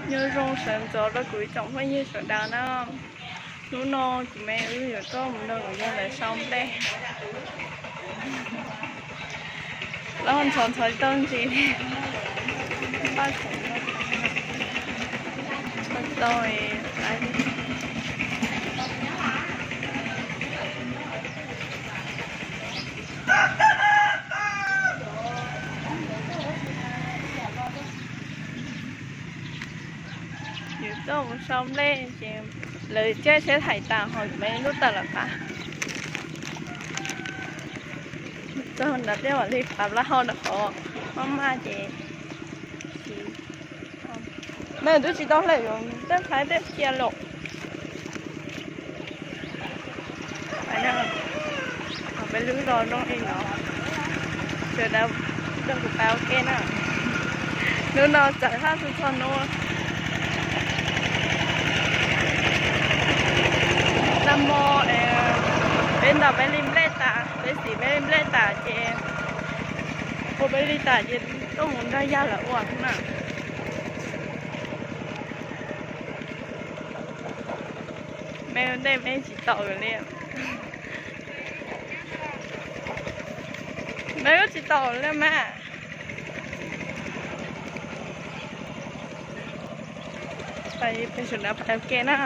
Nyob zoo sawv ntxov rau kuv ib tsoom phooj ywg sawv daws na. Hnub no kuv me wb yuav tuaj mus nrog kuv yawg lawv sau nplej. Loj ntxhov ntxhov tau ntsis li. Tau tau. Yus tuaj mus sau nplej ces lawv caij tsheb thaij tas ho me lub tawm los qab. Txog nrad tej mam li qab laj hau rau qhov maj maj ces. Me twb tsis tau hlawm tej ntxhais tej cia los. Peb lub zos zoo li no, sawv daws nrog kuv pab ua ke na. Hnub no txawm haj txog txog hnub nag hmo, peb ntaus peb li nplej tas, peb siv peb li nplej tas ces ua peb li tas ces tuaj mus nrog yawg lawv ua na. Me ua ntej me tsis tau li. Me ua tsis tau li mas. Peb sawv daws pab ua ke na.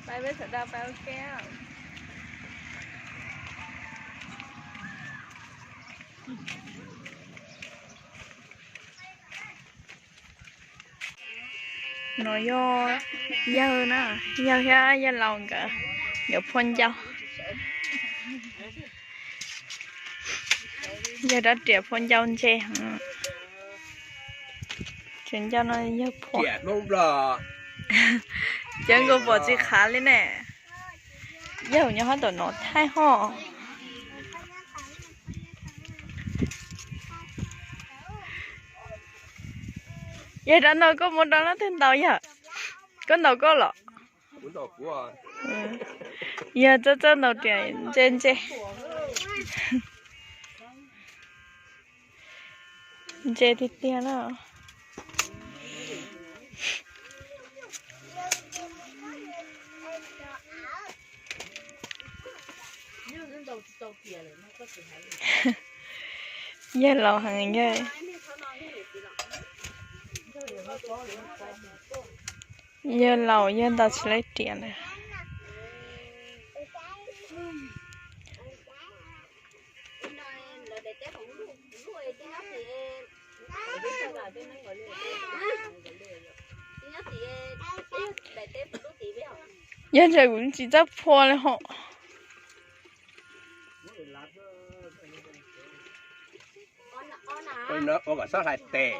Peb sawv daws pab ua ke. No yog yawg na, yawg thiab yawg laus nkawd yuav phua ncau. Yawg rab riam phua ncau ntse heev. Cov ncau no yawg phua. Cov nkaus pom tsis khav li ne. Yawg nyob hab tom no thaij hos. Yawg rab no koj muab rau leej twg ntaus yawg? Koj ntaus koj los? Yawg txawj txawj ntaus riam ntse ntse. Ntse tiag tiag na. Yawg laus heev yawg. Yawg laus yawg ntaus tsis laib riam na. Yog ntshai kuv tsis txawj phua li hos. Ua kom txhob hlais tes.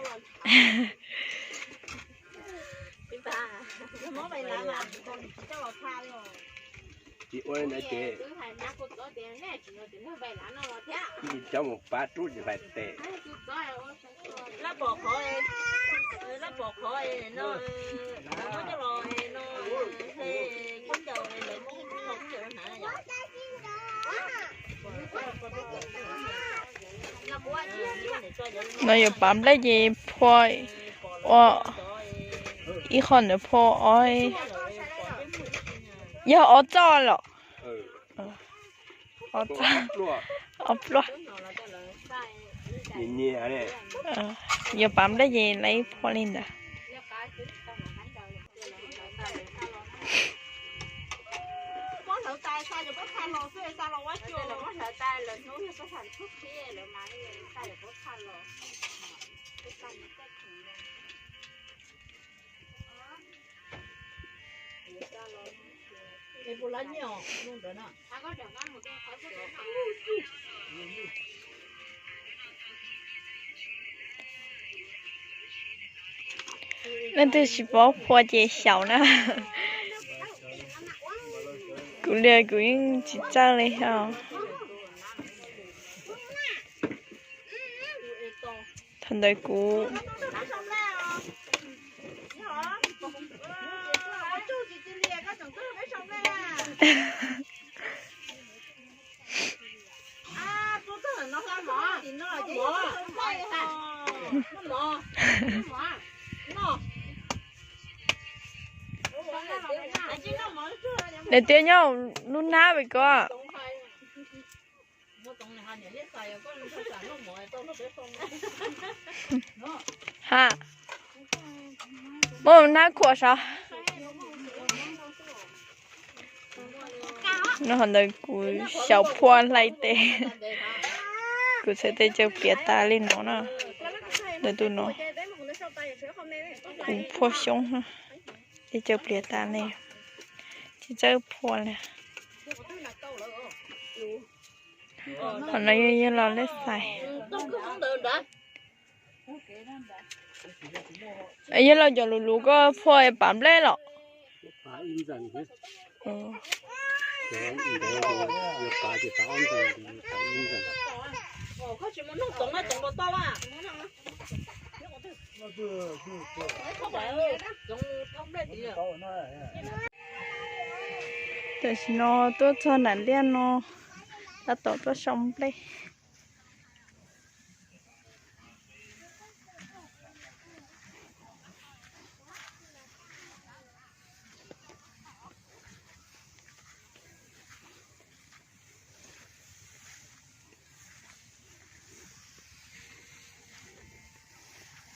Tsis ua li ntawd ces tsis cov mus pab rub tsis hlais tes. No yuav pav nplej ces phua ua ib qho ntawd phua ob, yog ob txoj los? Ob pluaj. Yuav pav nplej ces lawv phua li ntawd. Leej twg tsis paub phua ces xyaum na. Kuv li kuv yeej tsis txawj li os. Thaum ntawd kuv Daim tiab nyob lub nab pem ko. Ha, muab nab khuam saud. No ho ntawd kuv xyaum phua hlais tes. Kuv txhais tes caws pliav tas li no na. Ntawm tus no kuv phua xyoob na. Tes caws pliav tas li, tsis txawj phua li. Qhov no yog yawg laus lej xais. Yawg laus cov luv luv koj phua pav nplej los? Tam sim no tuaj txog nram liaj no, tab tom tuaj sau nplej.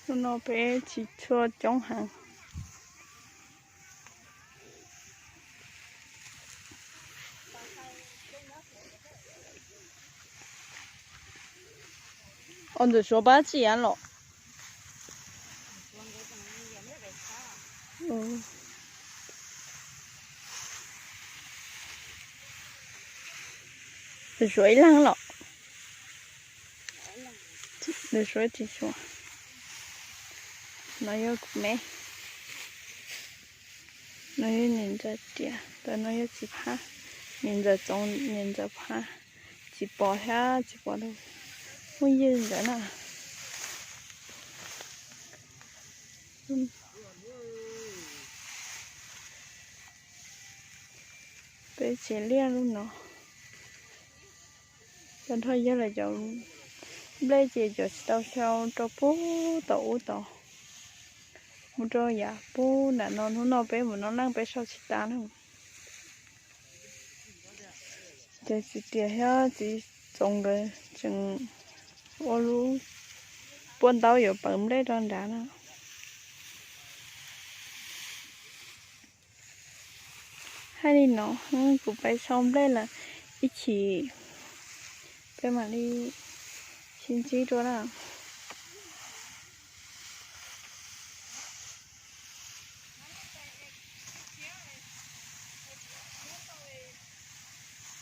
Hnub no peb tsis tshua coob heev. Os, ntxawm Suav pab tsis av los? Ntxawm Suav ib leeg los? Ntxawm Suav tsis Suav. No yog kuv me. No yog niam ntxawm tias, ntawm no yog txiv phab, niam ntxawm txoov niam ntxawm phab. Tsis pom thiab tsis pom lawm, muaj ywg ntawd na. Peb tsev liaj lub no, tag nrho yog lawv cov nplej ces cov tsis tau xyau rau puag tom ub tod, mus rau yav puag nram no. Hnub no peb mus noj leej peb sau tsis tas na. Ces txiv tias thiab txiv txoov nkawd tseem ua lub puab ntaub yuav pawv nplej rau nrad na. Hais li no, kuv pais sau nplej lawm, ib chim peb mam li sib ntsib dua na.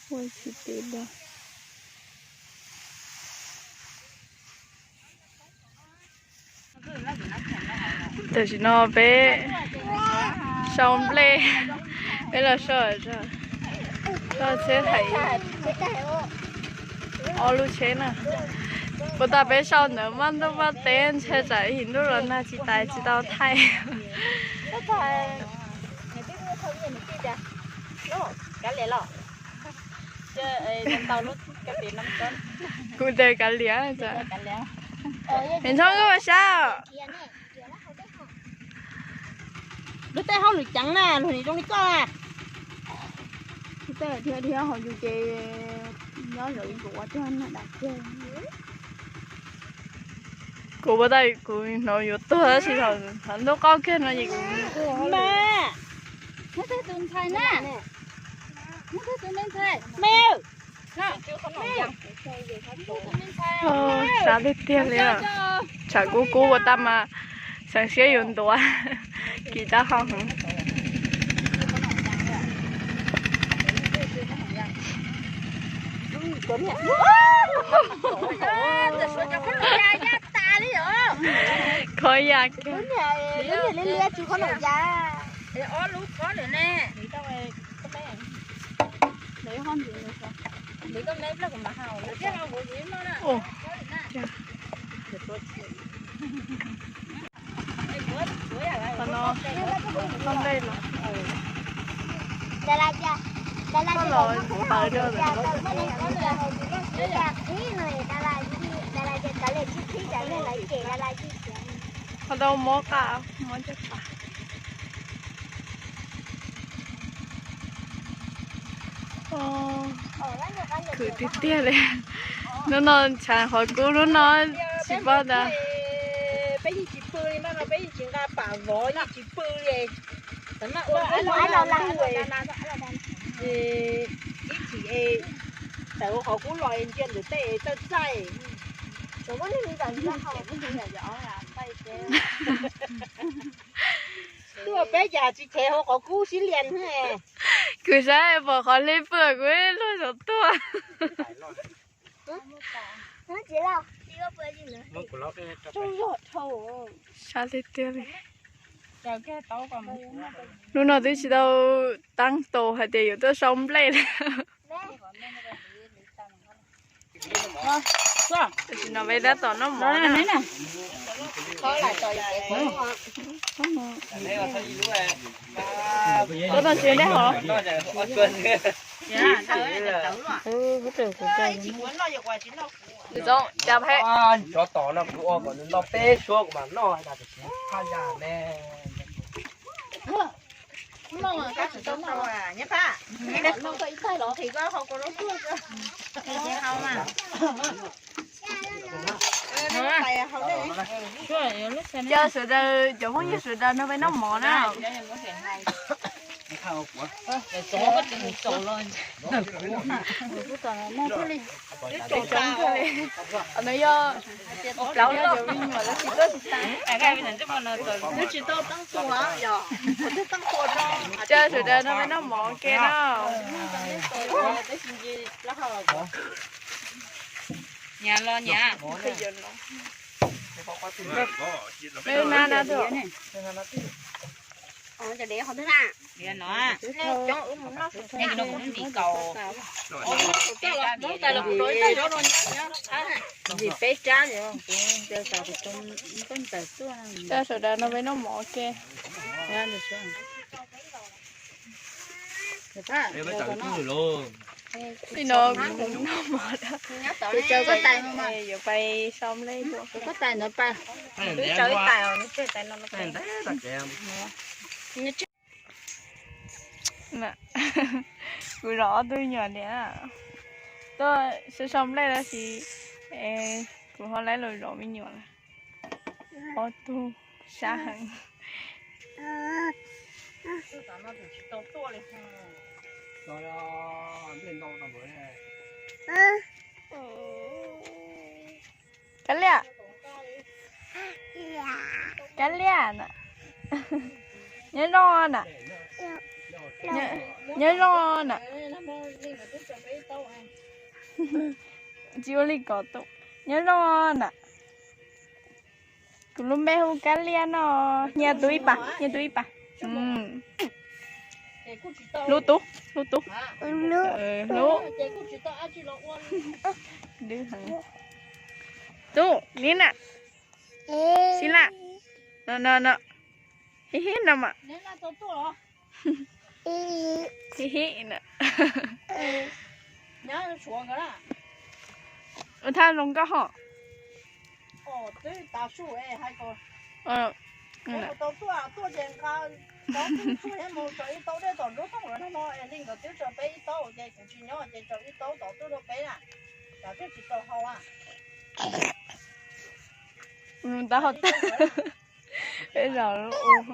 Ua tsis tau li. Tam sim no peb sau nplej, peb los sau, sau tsheb thaim ob lub tsheb na. Puas tas peb sau ntawd maj ntuj maj teb ntshe tsam yim ntuj los nag tsis tas tsis tau thaij. Kuv tias kav liam. Niam Ntxhoo, koj ua saib. Luag tej hauj lwm ceev na, luag nim zoo li koj na. Tej dhia dhia hauv yus ces nyob zaum yus ua tiag na dam tiag. Kuv ua tau kuv hnov yuav tuag tab sis thaum ntuj qaub kiag no ces kuv mas. Neb twg tus ntxhais na? Neb twg tus me ntxhais? Me. Sab tiag tiag li. Tshav kub kub ua tag mas xeev siab yuav ntuav. Kis taub hau heev. Khov yam kiag. Qhov no, qhov no los. Ho tau mob qab mob caj pas. Khwv tiag tiag li. Hnub no tshav qhov kub hnub no tsis paub tas. Peb yeej tsis pw li mas no, peb yeej tsis nqa pam vov yeej tsis pw li. Ib chim tawm hauv qhov kub los ntsia ntawm tej txaij txaij. Tuaj peb cas tsis chev hauv qhov kub sib lias. Kuv saib pom qhov hlib pw kuv luag saum tuaj. Sab tiag tiag li. Hnub no twb tsis tau taab tus hais tias yuav tuaj sau nplej li. Tam sim no peb tab tom noj mov na. Koj tau siv dej hov. Tsov tom no kuv ua kom nws noj peb suab kuv mam noj, tiam sis phaj yam ne. Caw sawv daws, cov phooj ywg sawv daws nrog peb noj mov na. Nws yog plaub cov me nyuam lawv tsis tuaj tsis tas. Caw sawv daws nrog peb noj mov ke na. Caw sawv daws nrog peb noj mov ke. Li no kuv noj mov, yuav pais sau nplej dua. Kuv zov ob tug me nyuam tias tuaj sau sau nplej tab sis kuv ho laib los zov me nyuam lawm. Ob tug sab heev. Kab Liaj, Kab Liaj na, nyob zoo na, nyob zoo na. Tsis ua li kom tus, nyob zoo na. Kuv lub npe hu Kab Liaj no. Nyias tus ib pas, nyias tus ib pas. Hlub tub, hlub tub, hlub. Tub, li na. Xi Laj, no no no. Hib hib no mas. Hib hib na. Ua thaj zoo nkauj hos. Taub hau tag, peb zaum lub u.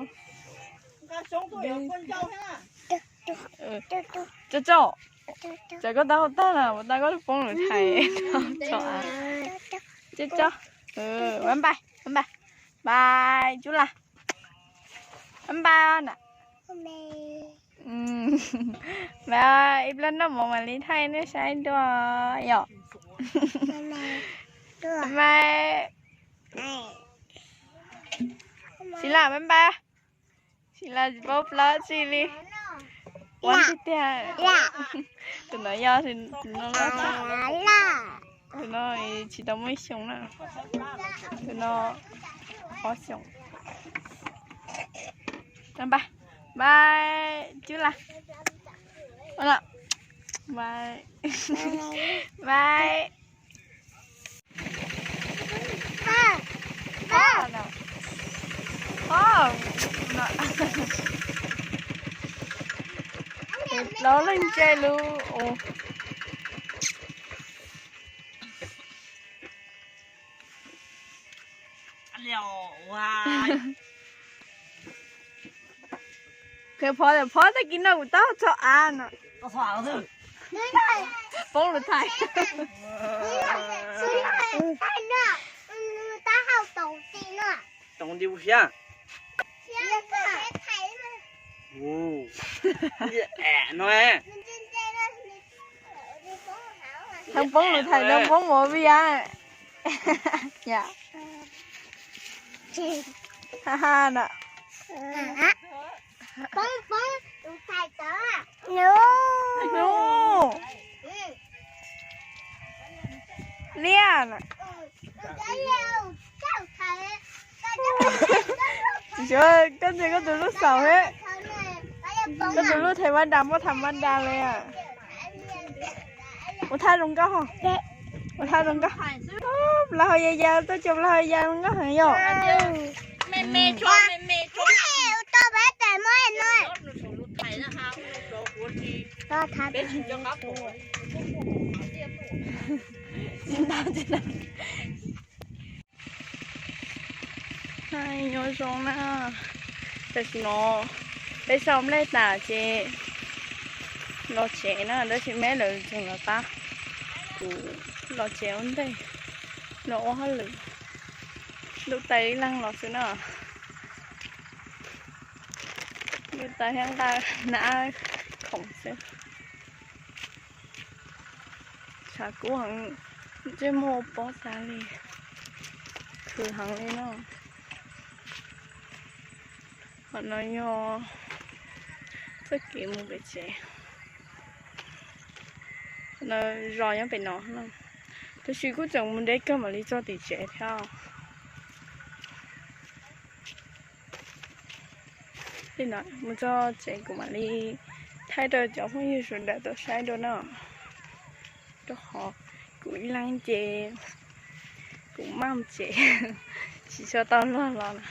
Tso tso, tsam koj taub hau tag na, ua tau koj lub poob lawm thaiv. Tso, bye bye, bye bye, bye Cub Laj, bye bye na. Bye, ib pliag noj mov mam li thaij nej saib dua yom. Bye. Xi Laj bye bye. Xi Laj tsis paub plaub tsi li. Ua tiag tiag. Tus no yog tus no loj tshaj. Tus no tsis tau muaj xyoo na. Tus no ob xyoos. Bye bye Cub Laj. Bye. Bye. Plaub leej ntse lub. Qhia Phob tias, Phob, tag kis no kuv tab txog av no. Poob lus thais. Thaum poob lus thais ntawd poob mus vij a. Ha ha na. Liaj na. Tsis xyov koj ntxias koj tus lub xaus thiab. Koj tus lub thais npab das muab tham npab das li. Ua thaj zoo nkauj ho. Ua thaj zoo nkauj. Plaub hau ya ya, tuaj cov plaub hau ya zoo nkauj heev yom. Nyob zoo na, tam sim no peb sau nplej tas ces los tsev na, tab sis meb lawv tseem los pab kuv los tsev ua ntej, los ua hauj lwm. Ntuj tawv ib leeg los xwb na, ntuj tawv thiab nqa nab khoom xwb. Tshav kub heev, ntsej muag pob tas li, khwv heev li no. Qhov no yog txoj kev mus pem tsev. Qhov no zos nyob pem no na, tab sis kuj tseem mus deb kawg mam li txog tim tsev thiab. Li no mus txog tsev kuv mam li thaij rau cov phooj ywg sawv daws tau saib dua na. Rau qhov kuv ib leeg ces kuv maj tsev, tsis tshua tau luag los na.